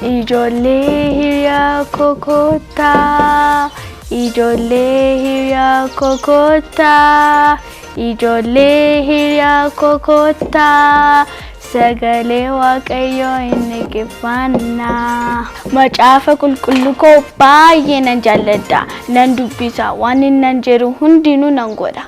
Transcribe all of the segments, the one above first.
Ijoollee hiriyaa koo kottaa, ijoollee hiriyaa koo kottaa, ijoollee hiriyaa koo kottaa, sagalee Waaqayyoo hin dhaggeeffannaa. Macaafa qulqulluu koo baay'ee nan jaalladha. Nan dubbisa. Waan inni nan jedhu hundinuu nan godha.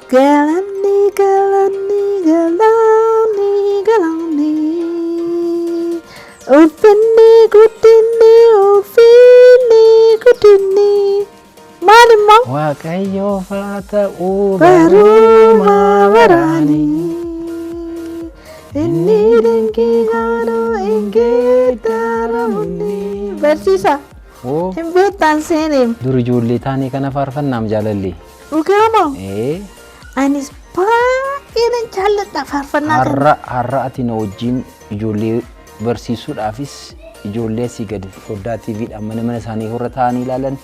Galanni galanni galanni galanni ulfinni guddinni ulfinni guddinni maal immoo Waaqayyoof haa ta'u baruuma baraanii inni dinqii hin geeddaramne. Barsiisa Oo, hin beektaan seeneem dur ijoollee taanii kana faarfannaam jaalalli. Dhugaama Ee, anis baay'ee nan jaalladha faarfannaa kana. Har'a har'a ati na wajjin ijoollee barsiisuudhaafis ijoollee asii gadi foddaa TVdhaan mana mana isaanii warra taa'anii ilaalan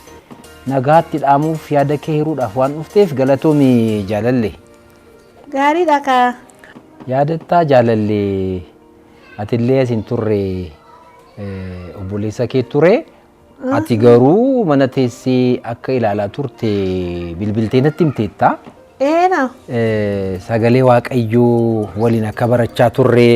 nagaatti dhaamuuf yaada kee hiruudhaaf waan dhufteef galatoomi jaalalle. Gaariidha kaa. Yaadattaa jaalalle, atillee as hin turre, obboleessa kee ture. Ati garuu mana teessee akka ilaalaa turte bilbiltee natti himteetta. Eena. Sagalee Waaqayyoo waliin akka barachaa turre,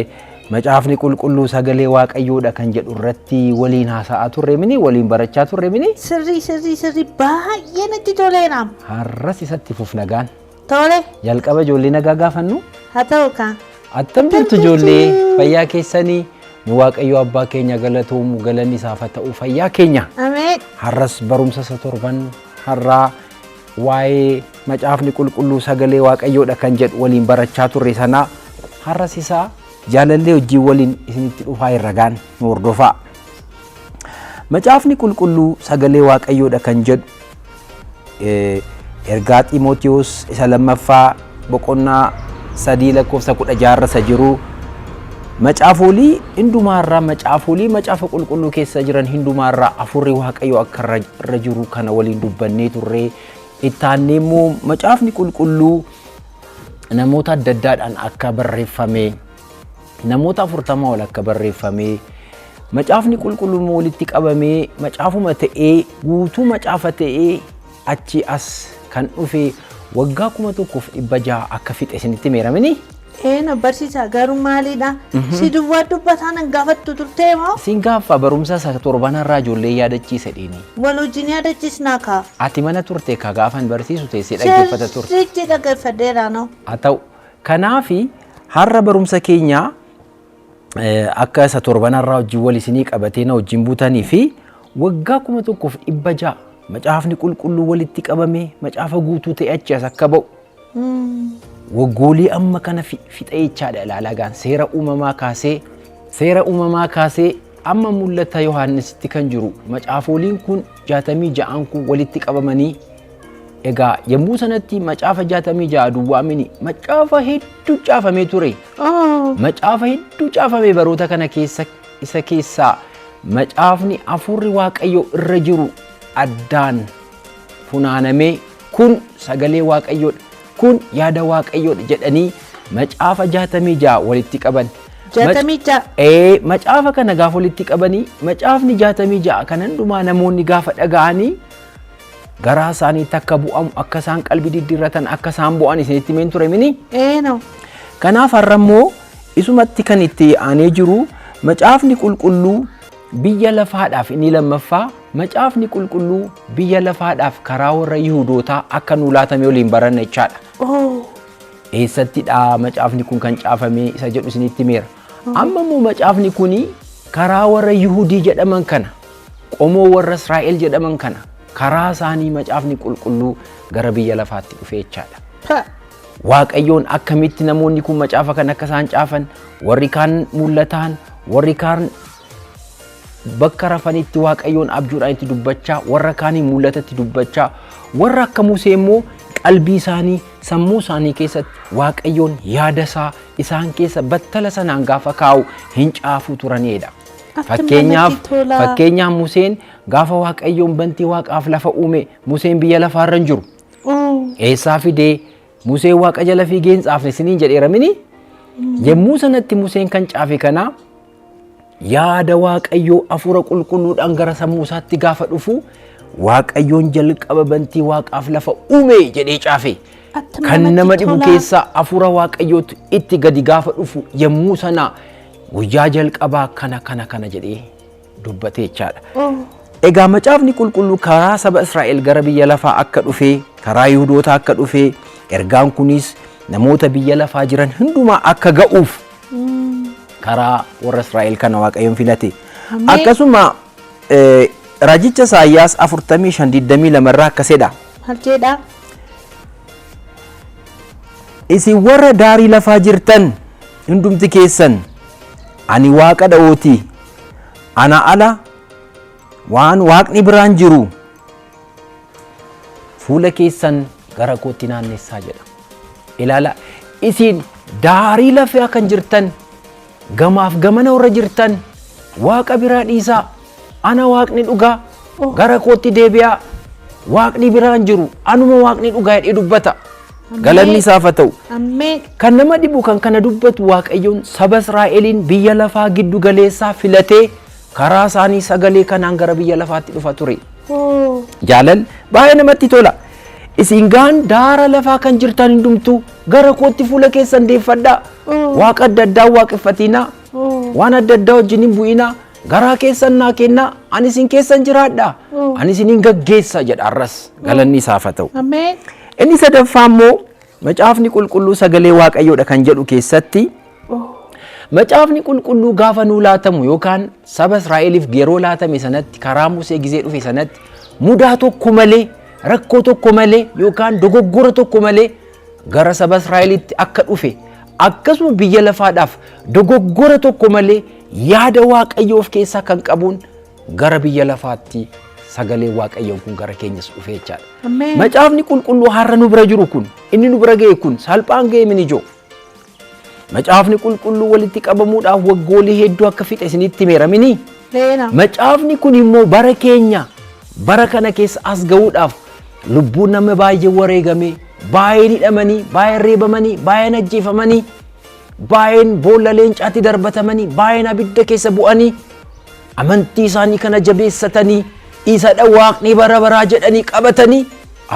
macaafni qulqulluu sagalee Waaqayyoodha kan jedhu irratti waliin haasa'aa turre mini, waliin barachaa turre mini. Sirrii sirrii sirrii, baay'ee natti toleera. Har'as isatti fufna gaan. Tole. Jalqaba ijoollee nagaa gaafannu. Haa ta'u kaa. Attam jirtu ijoollee, fayyaa keessanii? Nu Waaqayyo abbaa keenya galatoomu, galanni isaaf haa ta'u, fayyaa keenya. Ameen. Har'as barumsa isa torban har'aa waa'ee macaafni qulqulluu sagalee Waaqayyoodha kan jedhu waliin barachaa turre sanaa har'as isaa jaalallee hojii waliin isinitti dhufaa irra gaan nu hordofaa. Macaafni qulqulluu sagalee Waaqayyoodha kan jedhu ergaa Xiimotewos isa lammaffaa boqonnaa 3 lakkoofsa 16 isa jiru, macaafolii hundumaarraa, macaafolii macaafa qulqulluu keessa jiran hundumaarraa hafuurri Waaqayyoo akka irra jiru kana waliin dubbannee turre. Ittaannee immoo macaafni qulqulluu namoota adda addaadhaan akka barreeffame, namoota 40 ol akka barreeffame, macaafni qulqulluu immoo walitti qabamee macaafuma ta'ee guutuu macaafa ta'ee achi as kan dhufe waggaa 1600 akka fixe isinitti meeramini. Eena barsiisa, garuu maalidha? Si duwwaa dubbataa nan gaafattu turtee moo? Siin gaaffa, barumsa isa torbanarraa ijoollee yaadachiise dhiini. Wal wajjin yaadachiisnaa kaa. Ati mana turte ka gaafan barsiisu teessee dhaggeeffata turte. Sirriitti dhaggeeffadheera noo. Haa ta'u. Kanaafi har'a barumsa keenya akka isa torbanarraa wajjin wal isinii qabatee na wajjin buutanii fi waggaa 1600 macaafni qulqulluu walitti qabamee macaafa guutuu ta'e achi as akka ba'u waggoolii amma kana fixa jechaadha. Ilaalaa gaan, seera uumamaa kaasee amma mul'ata Yohaannisitti kan jiru macaafoliin kun 66n kun walitti qabamanii, egaa yommuu sanatti macaafa 66 duwwaa mini, macaafa hedduu caafamee ture. Macaafa hedduu caafame baroota kana keessa, isa keessaa macaafni hafuurri Waaqayyoo irra jiru addaan funaanamee kun sagalee Waaqayyoodha, kun yaada Waaqayyoodha jedhanii macaafa 66 walitti qaban. 66. Ee, macaafa kana gaafa walitti qabanii, macaafni 66 kan hundumaa namoonni gaafa dhaga'anii garaa isaaniitti akka bu'amu, akka isaan qalbii diddiirratan, akka isaan bu'an isinitti himeen ture mini. Eeno. Kanaaf har'a immoo isumatti kan itti aanee jiru, macaafni qulqulluu biyya lafaadhaaf, inni lammaffaa, macaafni qulqulluu biyya lafaadhaaf karaa warra Yihudootaa akka nuu laatame waliin baranna jechaadha. Oh. Eessattidha macaafni kun kan caafame isa jedhu isinitti himeera. Amma immoo macaafni kun karaa warra Yihudii jedhaman kana, qomoo warra Israa'el jedhaman kana, karaa isaanii macaafni qulqulluu gara biyya lafaatti dhufe jechaadha. Pa. Waaqayyoon akkamitti namoonni kun macaafa kan akka isaan caafan, warri kaan mul'ataan, warri kaan bakka rafanitti Waaqayyoon abjuudhaan itti dubbachaa, warra kaanii mul'atatti dubbachaa, warra akka Musee immoo qalbii isaanii, sammuu isaanii keessatti Waaqayyoon yaada isaa isaan keessa battala sanaan gaafa kaa'u hin caafuu turanidha. Attam Fakkeenyaaf namatti tola. fakkeenyaaf Museen gaafa Waaqayyoon bantii waaqaaf lafa uume, Museen biyya lafaarra hin jiru. Oh. Eessaa fidee? Museen waaqa jala fiigee hin caafne isiniin jedheera mini? Yommuu sanatti Museen kan caafe kana yaada Waaqayyoo hafuura qulqulluudhaan gara sammuu isaatti gaafa dhufu, Waaqayyoon jalqaba bantii waaqaaf lafa uume jedhee caafe. Attam Kan namatti nama dhibu tola. keessaa hafuura Waaqayyootu itti gadi gaafa dhufu, yommuu sana guyyaa jalqabaa kana kana kana jedhee dubbate jechaadha. Oh. Egaa macaafni qulqulluu karaa saba Israa'el gara biyya lafaa akka dhufee, karaa Yihudoota akka dhufee, ergaan kunis namoota biyya lafaa jiran hundumaa akka ga'uuf karaa warra Israa'el kana Waaqayyoon filate. Ameen. Akkasuma raajicha Isaayyaas 45:22 irraa akkasidha. Maal jedha? Isin warra daarii lafaa jirtan hundumti keessan, ani Waaqa dha'ooti. Ana ala waan waaqni biraan jiru, fuula keessan gara kootti naannessaa jedha. Ilaala, isin daarii lafaa kan jirtan, gamaaf gamana warra jirtan, waaqa biraa dhiisaa, ana waaqni dhugaa, gara kootti deebi'aa, waaqni biraan jiru, anuma waaqni dhugaa jedhee dubbata. Galanni isaaf haa ta'u. Ameen. Kan nama dhibu, kan kana dubbatu Waaqayyoon saba Israa'eliin biyya lafaa giddu galeessaa filatee karaa isaanii sagalee kanaan gara biyya lafaatti dhufa ture. Oh. Jaalal baay'ee namatti tola. Isin gaan daara lafaa kan jirtan hundumtuu gara kootti fuula keessan deeffadhaa. Waaqa adda addaa waaqeffatinaa. Oh. Waan adda addaa wajjin hin bu'inaa. Garaa keessan naa kennaa. Ani isin keessan jiraadha. Ani isinin gaggeessa jedha har'as. Galanni isaaf haa ta'u. Ameen. Inni sadaffaa immoo macaafni qulqulluu sagalee Waaqayyoodha kan jedhu keessatti, macaafni qulqulluu gaafa nuu laatamu yookaan saba Israa'eliif yeroo laatame sanatti, karaa Musee gizee dhufe sanatti, mudaa tokko malee, rakkoo tokko malee yookaan dogoggora tokko malee gara saba Israa'elitti akka dhufe, akkasuma biyya lafaadhaaf dogoggora tokko malee yaada Waaqayyoo of keessaa kan qabuun gara biyya lafaatti sagalee Waaqayyoon kun gara keenyas dhufe jechaadha. Ameen. Macaafni qulqulluu har'a nu bira jiru kun, inni nu bira ga'e kun salphaan ga'e minijoo. Macaafni qulqulluu walitti qabamuudhaaf waggoolii hedduu akka fixe isinitti himeera minii? Leena. Macaafni kun immoo bara keenya bara kana keessa as ga'uudhaaf lubbuun nama baay'ee wareegamee, baay'een hidhamanii, baay'een reebamanii, baay'een ajjeefamanii, baay'een boolla leencaatti darbatamanii, baay'een abidda keessa bu'anii, amantii isaanii kana jabeessatanii, isadha waaqni bara baraa jedhanii qabatanii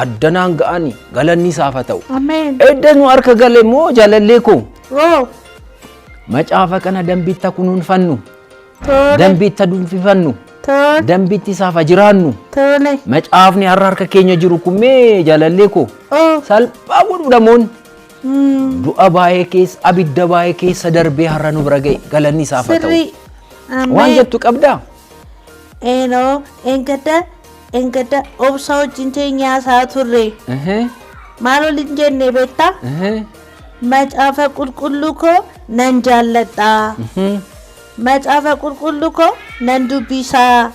addanaan ga'anii, galanni isaaf haa ta'u. Ameen. Edda nu harka gale immoo, jaalallee koo, Oh. macaafa kana dambiitti kunuunfannu, Tole. dambiitti dunfifannu, Tole. dambiitti isaaf haa jiraannu. Tole. Macaafni har'a harka keenya jiru kun mee, jaalallee koo, Oh. salphaa godhu namoonni du'a baay'ee keessa, abidda baay'ee keessa darbee har'a nu bira ga'e, galanni isaaf haa ta'u. Sirrii. Waan Ameen. jettu qabdaa? Eenoo, engadda obsa wajjin teenyaasaa turre. Maal waliin jenne beektaa? Macaafa qulqulluu koo nan jaalladha. Macaafa qulqulluu koo nan dubbisaa.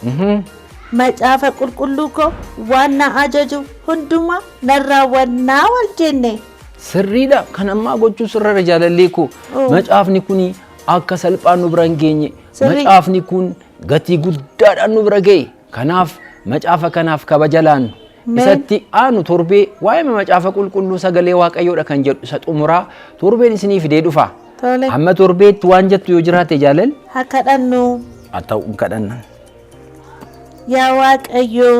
Macaafa qulqulluu koo waan na ajaju hundumaa nan raawwannaa wal jenne. Sirriidha. Kan ammaa gochuu sirriidha, jaalallee koo. Oh. Macaafni kun akka salphaan nu bira hin geenye. Sirrii. Macaafni kun gatii guddaadhaan nu bira ga'e. Kanaaf macaafa kanaaf kabaja laannu. Mee. Isatti aanu torbee waa'ee macaafa qulqulluu sagalee Waaqayyoodha kan jedhu isa xumuraa torbeen isinii fidee dhufa. Tole. Amma torbeetti waan jettu yoo jiraate, jaalal? Haa kadhannu. Haa ta'u, hin kadhanna. Yaa Waaqayyo,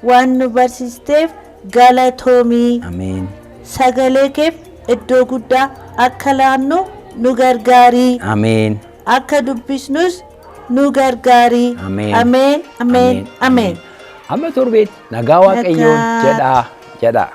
waan nu barsiisteef galatoomii. Ameen. Sagalee keef iddoo guddaa akka laannu nu gargaarii. Ameen. Akka dubbisnus nu gargaarii. Ameen. Ameen. Ameen. Ameen. Amma torbeetti nagaa Waaqayyoon Nagaa. jedhaa jedhaa.